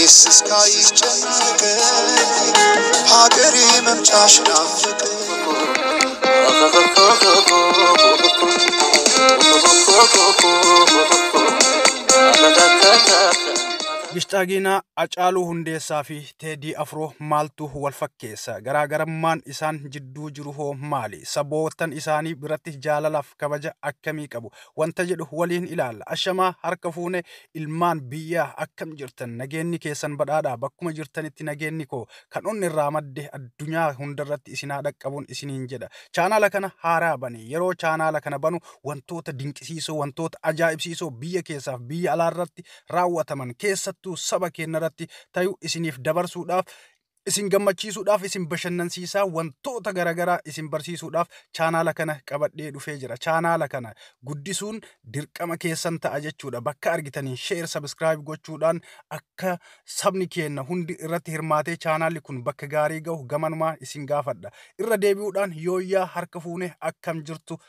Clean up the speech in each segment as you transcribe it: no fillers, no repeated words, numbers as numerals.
እኔስ እስካይሽ ጨነቀኝ ሀገሬ መምጫሽ ናፈቀኝ። Gishxaaginaa Hacaaluu Hundeessaa fi Teedii Afroo maaltu wal fakkeessa? Garaagarummaan isaan jidduu jiru hoo maali? Saboottan isaanii biratti jaalalaaf kabaja akkamii qabu? Wanta jedhu waliin ilaalla. Ashamaa, harka fuune ilmaan biyyaa, akkam jirtan? Nageenyi keessan badhaadhaa. Bakkuma jirtanitti nageenyi koo kan onni irraa madde addunyaa hundarratti isinaa dhaqqabuun isiniin jedha. Chaanaala kana haaraa bane. Yeroo chaanaala kana banu wantoota dinqisiisoo, wantoota ajaa'ibsiisoo biyya keessaaf biyya alaarratti raawwataman, keessattuu saba keenya irratti tayuu isiniif dabarsuudhaaf, isin gammachiisuudhaaf, isin bashannansiisaa, wantoota garaagaraa isin barsiisuudhaaf chaanaala kana qabadhee dhufee jira. Chaanaala kana guddisuun dirqama keessan ta'a jechuudha. Bakka argitaniin share, subscribe gochuudhaan akka sabni keenya hundi irratti hirmaatee chaanaalli kun bakka gaarii gahu gamanumaa isin gaafadha. Irra deebi'uudhaan yooyyaa, harka fuune, akkam jirtu?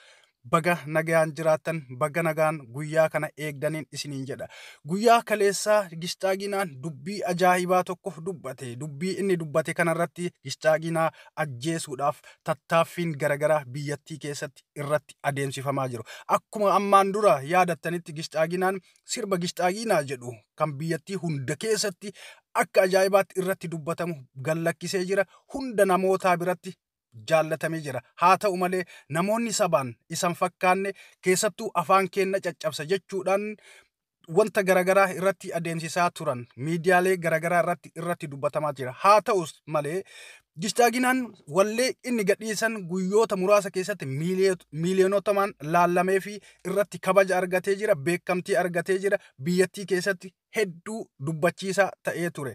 Baga nagaan jiraattan, baga nagaan guyyaa kana eegdaniin isiniin jedha. Guyyaa kaleessaa Gishxaaginaan dubbii ajaa'ibaa tokko dubbate. Dubbii inni dubbate kanarratti Gishxaaginaa ajjeesuudhaaf tattaaffiin garaagaraa biyyattii keessatti irratti adeemsifamaa jiru. Akkuma ammaan dura yaadattanitti Gishxaaginaan sirba Gishxaaginaa jedhu kan biyyattii hunda keessatti akka ajaa'ibaatti irratti dubbatamu gallakkisee jira. Hunda namootaa biratti jaallatamee jira. Haa ta'u malee namoonni sabaan isan fakkaanne, keessattuu afaan keenya caccabsa jechuudhaan wanta garaagaraa irratti adeemsisaa turan, miidiyaalee garaagaraa irratti dubbatamaa jira. Haa ta'us malee Gishxaaginaan wallee inni gadhiisan guyyoota muraasa keessatti miiliyonotamaan laallamee fi irratti kabaja argatee jira, beekamtii argatee jira, biyyattii keessatti hedduu dubbachiisaa ta'ee ture.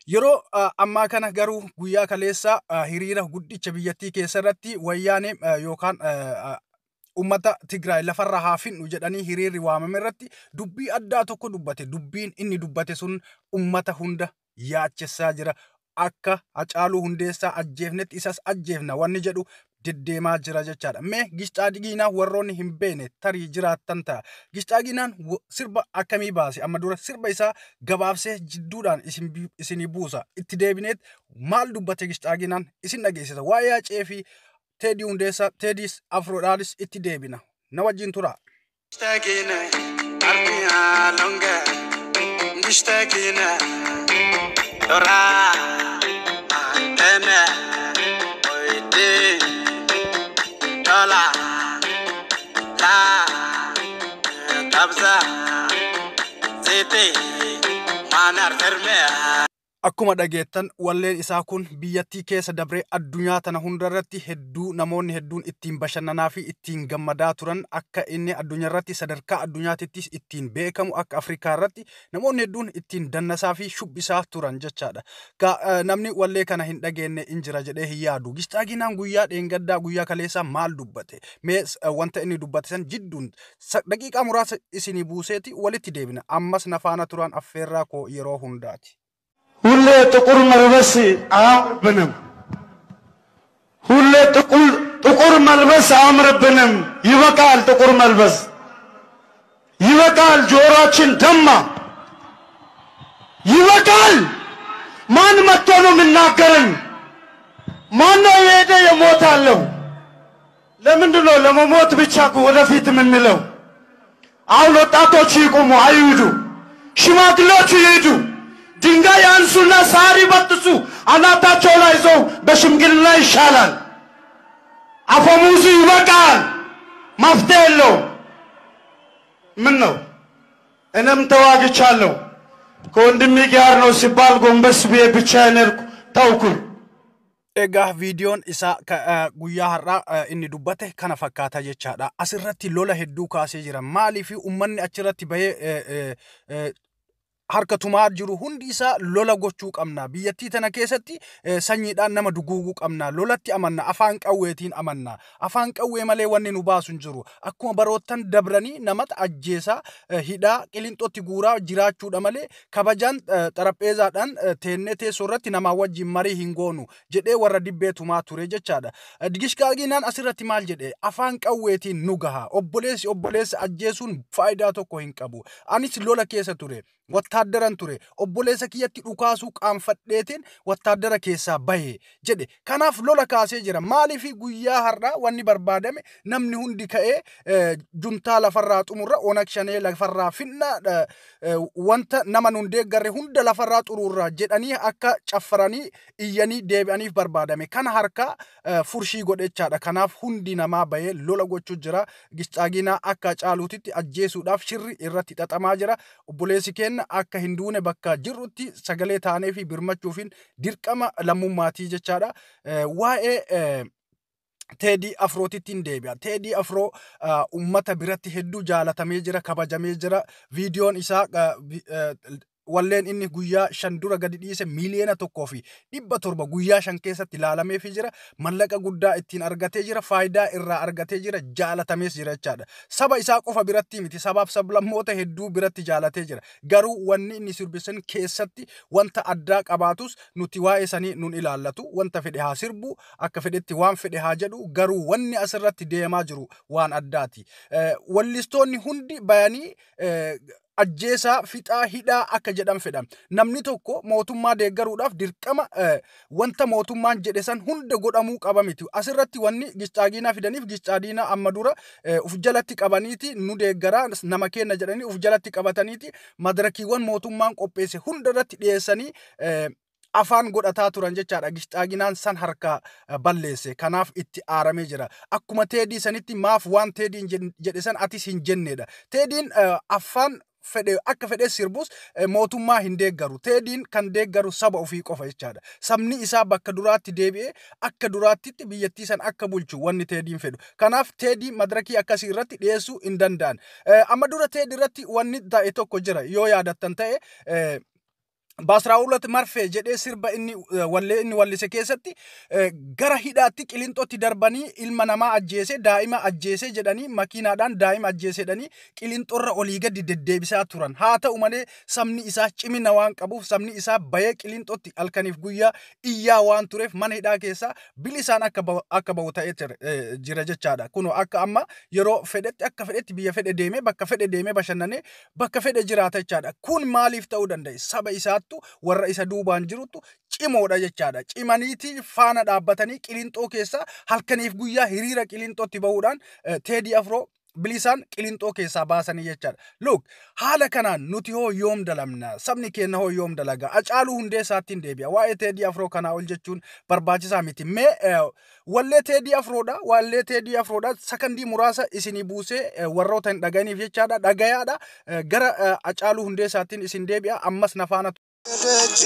Yeroo ammaa kana garuu guyyaa kaleessaa hiriira guddicha biyyattii keessarratti wayyaanee yookaan ummata Tigraay lafarra haa finnu jedhanii hiriirri waamame irratti dubbii addaa tokko dubbate. Dubbiin inni dubbate sun ummata hunda yaachessaa jira. Akka Hacaaluu Hundeessaa ajjeefnetti isas ajjeefna wanni jedhu deddeemaa jira jechaadha. Mee Gishxaaginaa warroonni hin beekne tarii jiraattan ta'a. Gishxaaginaan sirba akkamii baase? Amma dura sirba isaa gabaabsee jidduudhaan isinii buusa. Itti deebineet maal dubbate Gishxaaginaan isin dhageessisa. Waa'ee Hacee fi Teedii Hundeessaa, Teedii Afroodhaanis itti deebina. Na wajjin tura. مشتاقين أربيا لونجا مشتاقين ترى أنا ويدي طلع لا تبزا زيتي ما نرترمي. Akkuma dhageettan walleen isaa kun biyyattii keessa dabree addunyaa tana hundarratti hedduu namoonni hedduun ittiin bashannanaa fi ittiin gammadaa turan, akka inni addunyaa irratti sadarkaa addunyaatittis ittiin beekamu, akka Afrikaa irratti namoonni hedduun ittiin dannasaa fi shubbisaa turan jechaadha. Namni wallee kana hin dhageenye hin jira jedhee hin yaadu. Gishxaaginaan guyyaa dheengaddaa, guyyaa kaleessaa maal dubbate? Mee wanta inni dubbate san jidduun daqiiqaa muraasa isinii buuseeti walitti deebina. Ammas na faana turan affeerraa koo yeroo hundaati. ሁሌ ጥቁር መልበስ አያምርብንም። ሁሌ ጥቁር መልበስ አያምርብንም። ይበቃል፣ ጥቁር መልበስ ይበቃል። ጆሮአችን ደማ። ይበቃል። ማን መጥቶ ነው የሚናገረን? ማን ነው የሄደ የሞታለው? ለምንድን ነው ለመሞት ብቻ ወደፊት የምንለው? አሁን ወጣቶቹ ይቁሙ፣ አይሂዱ። ሽማግሌዎቹ ይሂዱ። ድንጋይ ያንሱና ሳር ይበጥሱ። አናታቸው ላይ ይዘው በሽምግልና ይሻላል። አፈሙዙ ይበቃል። መፍትሄ የለውም። ምን ነው እኔም ተዋግቻለሁ። ከወንድሜ ጋር ነው ሲባል ጎንበስ ብዬ ብቻዬን ሄድኩ፣ ተውኩኝ። Egaa viidiyoon isaa guyyaa har'aa inni dubbate kana fakkaata jechaadha. Asirratti lola hedduu kaasee jira. Maaliif uummanni achirratti bahee harka tumaa jiru hundi isaa lola gochuu qabna. Biyyattii tana keessatti sanyiidhaan nama duguuguu qabna. Lolatti amanna. Afaan qawweetiin amanna. Afaan qawwee malee wanni nu baasu hin jiru. Akkuma baroottan dabranii namata ajjeesaa, hidhaa, qilinxootti guuraa jiraachuudha malee kabajaan xarapheezaadhaan teennee teessoo irratti namaa wajjin marii hin goonu jedhee warra dibbee tumaa ture jechaadha. Gishqaaginaan asirratti maal jedhee? Afaan qawweetiin nu gaha. Obboleessi obboleessa ajjeesuun faayidaa tokko hin qabu. Anis lola keessa ture. Wattaaddaran ture. Obboleessa kiyyatti dhukaasuu qaanfadheetiin wattaaddara keessaa bahe jedhe. Kanaaf lola kaasee jira. Maaliif guyyaa har'aa wanni barbaadame namni hundi ka'ee juntaa lafarraa xumurra, Onag Shanee lafarraa finna, wanta nama nun deeggarre hunda lafarraa xururra jedhanii akka caffaranii iyyanii deebi'aniif barbaadame. Kana harkaa furshii godhechaadha. Kanaaf hundi namaa bahee lola gochuu jira. Gishxaaginaa akka caaluutitti ajjeesuudhaaf shirri irratti xaxamaa jira. Obboleessi keenya akka hin duune bakka jirrutti sagalee taanee fi birmachuufin dirqama lammummaatii jechaadha. Waa'ee Teedii Afrootitti hin deebi'a. Teedii Afroo uummata biratti hedduu jaalatamee jira, kabajamee jira. Viidiyoon isaa, walleen inni guyyaa 5 dura gadi dhiise 1,700,000 guyyaa 5 keessatti ilaalameefii jira. Mallaqa guddaa ittiin argatee jira. Faayidaa irraa argatee jira. Jaalatamees jira jechaadha. Saba isaa qofa biratti miti. Sabaaf sablammoota hedduu biratti jaalatee jira. Garuu wanni inni sirbisan keessatti wanta addaa qabaatus nuti waa'ee sanii nun ilaallatu. Wanta fedhe haa sirbu, akka fedhetti waan fedhe haa jedhu. Garuu wanni asirratti deemaa jiru waan addaati. Wallistoonni hundi bayanii ajjeesaa, fixaa, hidhaa akka jedhan fedhan. Namni tokko mootummaa deeggaruudhaaf dirqama wanta mootummaan jedhe san hunda godhamuu qaba miti. Asirratti wanni Gishxaaginaa fidaniif, Gishxaaginaa amma dura uf jalatti qabaniiti, nu deeggaraa, nama kenna jedhanii uf jalatti qabataniiti madarakiiwwan mootummaan qopheesse hunda irratti dhiyeessanii afaan godhataa turan jechaadha. Gishxaaginaan san harkaa balleesse. Kanaaf itti aaramee jira. Akkuma Teedii sanitti maaf waan Teediin jedhe san atis hin jennedha. Teediin afaan fedhe akka fedhe sirbus mootummaa hin deeggaru. Teediin kan deeggaru saba ofii qofa jechaadha. Sabni isaa bakka duraatti deebi'ee akka duraattitti biyyattii san akka bulchu wanni Teediin fedhu. Kanaaf Teedii madarakii akkasii irratti dhiyeessuu hin danda'an. Amma dura Teedii irratti wanni ta'e tokko jira yoo yaadattan ta'e, Baasraawulat Marfee jedhee sirba inni wallee inni wallise keessatti gara hidhaatti Qilinxootti darbanii, ilma namaa ajjeese, daa'ima ajjeese jedhanii, makiinaadhaan daa'ima ajjeese jedhanii Qilinxoorra olii gadi deddeebisaa turan. Haa ta'u malee sabni isaa cimina waan qabuuf, sabni isaa bayee Qilinxootti halkaniif guyyaa iyyaa waan tureef mana hidhaa keessaa bilisaan akka bahu ta'ee jira jechaadha. Kunoo akka amma yeroo fedhetti, akka fedhetti biyya fedhe deemee, bakka fedhe deemee bashannanee, bakka fedhe jiraata jechaadha. Kun maaliif ta'uu danda'e? Saba isaattu, warra isa duubaan jirutu cimoodha jechaadha. Cimaniiti faana dhaabbatanii Qilinxoo keessaa halkaniif guyyaa hiriira Qilinxootti bahuudhaan Teedii Afroo bilisaan Qilinxoo keessaa baasanii jechaadha. Look, haala kanaan nuti hoo yoom dalamna? Sabni keenya hoo yoom dalaga? Acaaluu Hundeessaatti hin deebi'a. Waa'ee Teedii Afroo kanaa ol jechuun barbaachisaa miti. Mee wallee Teedii Afroodha. Wallee Teedii Afroodha. Sakandii muraasa isinii buusee warroota hin dhaga'iniif jechaadha. Dhagayaadha. Gara Acaaluu Hundeessaattiin isin deebi'a. Ammas na faana ደጅ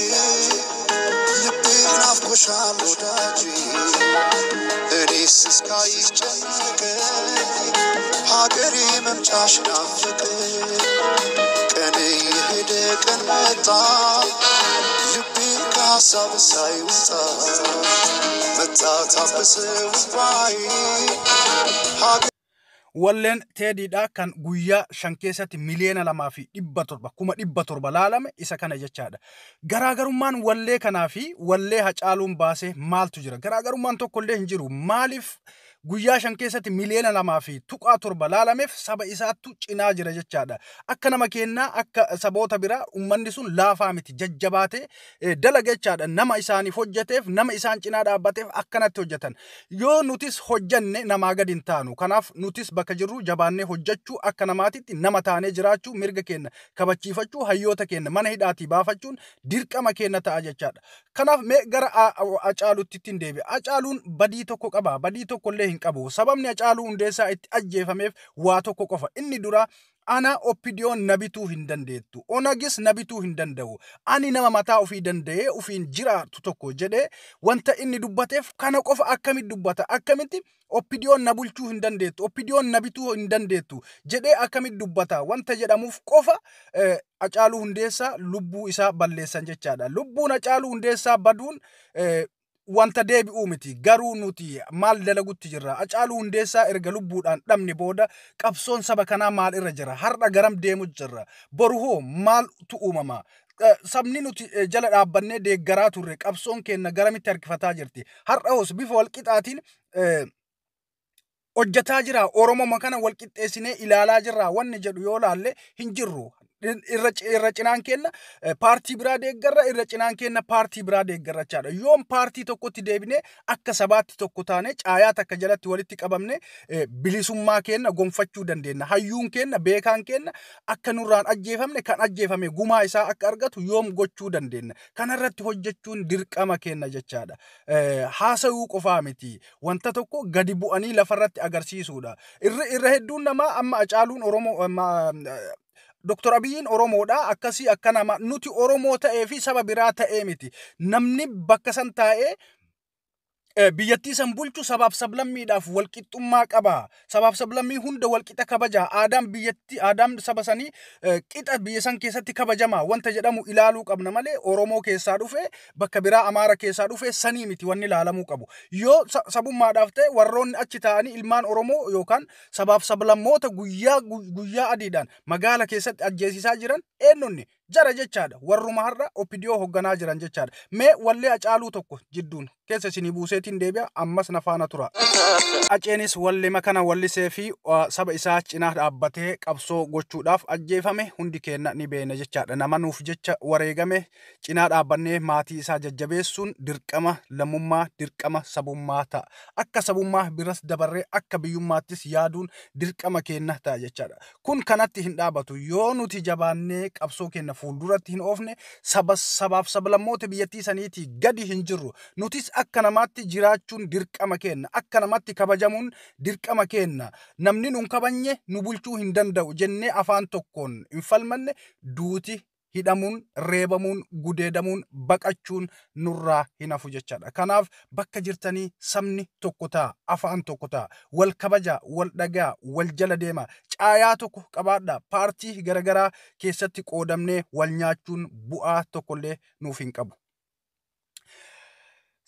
ልቤ ናፍቆሻል ወዳጅ፣ እኔስ እስካይሽ ጨነቀ፣ ሀገሬ መምጫሽ ናፍቅ። ቀን የሄደ ቀን መጣ፣ ልቤ ከሀሳብ ሳይወጣ መጣ ታበሰ ውባዬ ሀገር Walleen Teediidha kan guyyaa 5 keessatti 2,700,000 laalame isa kana jechaadha. Garaagarummaan wallee kanaa fi wallee Hacaaluun baasee maaltu jira? Garaagarummaan tokko illee hin jiru. Maaliif guyyaa 5 keessatti 2.7 miliyoona laalameef? Saba isaattu cinaa jira jechaadha. Akka nama kennaa, akka saboota biraa uummanni sun laafaa miti, jajjabaatee dalaga jechaadha. Nama isaaniif hojjeteef, nama isaan cinaa dhaabbateef akkanatti hojjetan. Yoo nutis hojjanne namaa gadi hin taanu. Kanaaf nutis bakka jirru jabaannee hojjechuu, akka namaatitti nama taanee jiraachuu, mirga keenya kabachiifachuu, hayyoota keenya mana hidhaatii baafachuun dirqama keenya ta'a jechaadha. Kanaaf mee gara Acaaluutti hin deebi'a. Acaaluun badii tokko qaba. Badii tokko illee hin qabu. Sababni Acaaluu Hundeessaa itti ajjeefameef waa tokko qofa. Inni dura, ana OPDOn na bituu hin dandeettu. Onagis na bituu hin danda'u. Ani nama mataa ofii danda'ee ofiin jiraatu tokko jedhee wanta inni dubbateef kana qofa. Akkamitti dubbata? Akkamitti OPDOn na bulchuu hin dandeettu? OPDOn na bituu hin dandeettu jedhee akkamitti dubbata? Wanta jedhamuuf qofa Acaaluu Hundeessaa lubbuu isaa balleessan jechaadha. Lubbuun Acaaluu Hundeessaa baduun wanta deebi'uu miti. Garuu nuti maal dalagutti jirra? Acaaluu Hundeessaa erga lubbuudhaan dhabne booda qabsoon saba kanaa maal irra jira? Har'a garam deemu jirra? Boru hoo maaltu uumama? Sabni nuti jala dhaabbannee deeggaraa turre, qabsoon keenya garamitti harkifataa jirti? Har'a hoos bifa walqixaatiin hojjetaa jira? Oromoo kana wal qixxeessinee ilaalaa jirra wanni jedhu yoo laalle hin jirru. Irra cinaan kenna paartii biraa deeggarra, irra cinaan kenna paartii biraa deeggarra jechaadha. Yoom paartii tokkotti deebinee akka sabaatti tokko taane, caayaa takka jalatti walitti qabamne bilisummaa kenna gonfachuu dandeenya? Hayyuun kenna, beekaan kenna akka nurraan ajjeefamne, kan ajjeefame gumaa isaa akka argatu yoom gochuu dandeenya? Kanarratti hojjechuun dirqama kenna jechaadha. Haasa'uu qofaa miti. Wanta tokko gadi bu'anii lafarratti agarsiisuudha. Irra hedduun namaa amma Acaaluun Oromoo, Dr. Abiyyiin Oromoodha, akkasii akka nama nuti Oromoo ta'ee fi saba biraa ta'ee miti. Namni bakka san taa'ee biyyattii san bulchu sabaaf sablammiidhaaf walqixxummaa qaba. Sabaaf sablammii hunda walqixa kabaja. Aadaan biyyattii, aadaan saba sanii qixa biyya san keessatti kabajama. Wanta jedhamu ilaaluu qabna malee Oromoo keessaa dhufe, bakka biraa Amaara keessaa dhufe sanii miti wanni ilaalamuu qabu. Yoo sabummaadhaaf ta'e, warroonni achi taa'anii ilmaan Oromoo yookaan sabaaf sablammoota guyyaa guyyaa adiidhaan magaala keessatti ajjeesisaa jiran eenyunni jara jechaadha. Warruma har'a OPDO hoogganaa jiran jechaadha. Mee wallee Acaaluu tokko jidduun keessa isinii buuseetiin deebi'a, ammas na faana tura. Aceenis wallima kana wallisee fi saba isaa cinaa dhaabbatee qabsoo gochuudhaaf ajjeefame hundi keenya ni beena jechaadha. Nama nuuf jecha wareegame cinaa dhaabbannee maatii isaa jajjabeessuun dirqama lammummaa, dirqama sabummaa ta'a. Akka sabummaa biras dabarree akka biyyummaattis yaaduun dirqama keenya ta'a jechaadha. Kun kanatti hin dhaabatu. Yoo nuti jabaannee qabsoo keenya fuulduratti hin oofne, saba sabaaf sablammoota biyyattii saniitii gadi hin jirru. Nutis akka namaatti jiraachuun dirqama keenya. Akka namaatti kabajamuun dirqama keenya. Namni nun kabajne nu bulchuu hin danda'u jennee afaan tokkoon hin falmanne, duuti, hidhamuun, reebamuun, gudeedamuun, baqachuun nurraa hin hafu jechaadha. Kanaaf bakka jirtanii sabni tokko ta'a, afaan tokko ta'a, wal kabaja, wal dhagaa, wal jala deema, caayaa tokko qabaadha. Paartii garaagaraa keessatti qoodamnee wal nyaachuun bu'aa tokkollee nuuf hin qabu.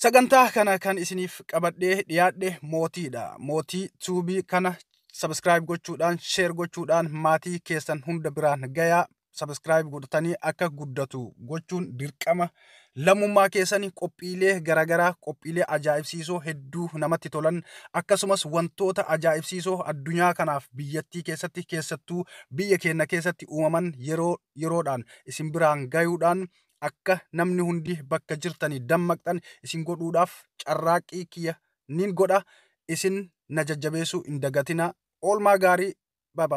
Sagantaa kana kan isiniif qabadhee dhiyaadhe Mootiidha. Mootii Tuubii kana subscribe gochuudhaan, share gochuudhaan maatii keessan hunda biraan gayaa. Subscribe godhatanii akka guddatu gochuun dirqama lammummaa keessanii. Qophiilee garaagaraa, qophiilee ajaa'ibsiisoo hedduu namatti tolan, akkasumas wantoota ajaa'ibsiisoo addunyaa kanaaf biyyattii keessatti, keessattuu biyya keenya keessatti uumaman yeroo yeroodhaan isin biraan gayuudhaan akka namni hundi bakka jirtanii dammaqxan isin godhuudhaaf carraaqqii kiyya nin godha. Isin na jajjabeessuu hin dagatina. Oolmaa gaarii, baba.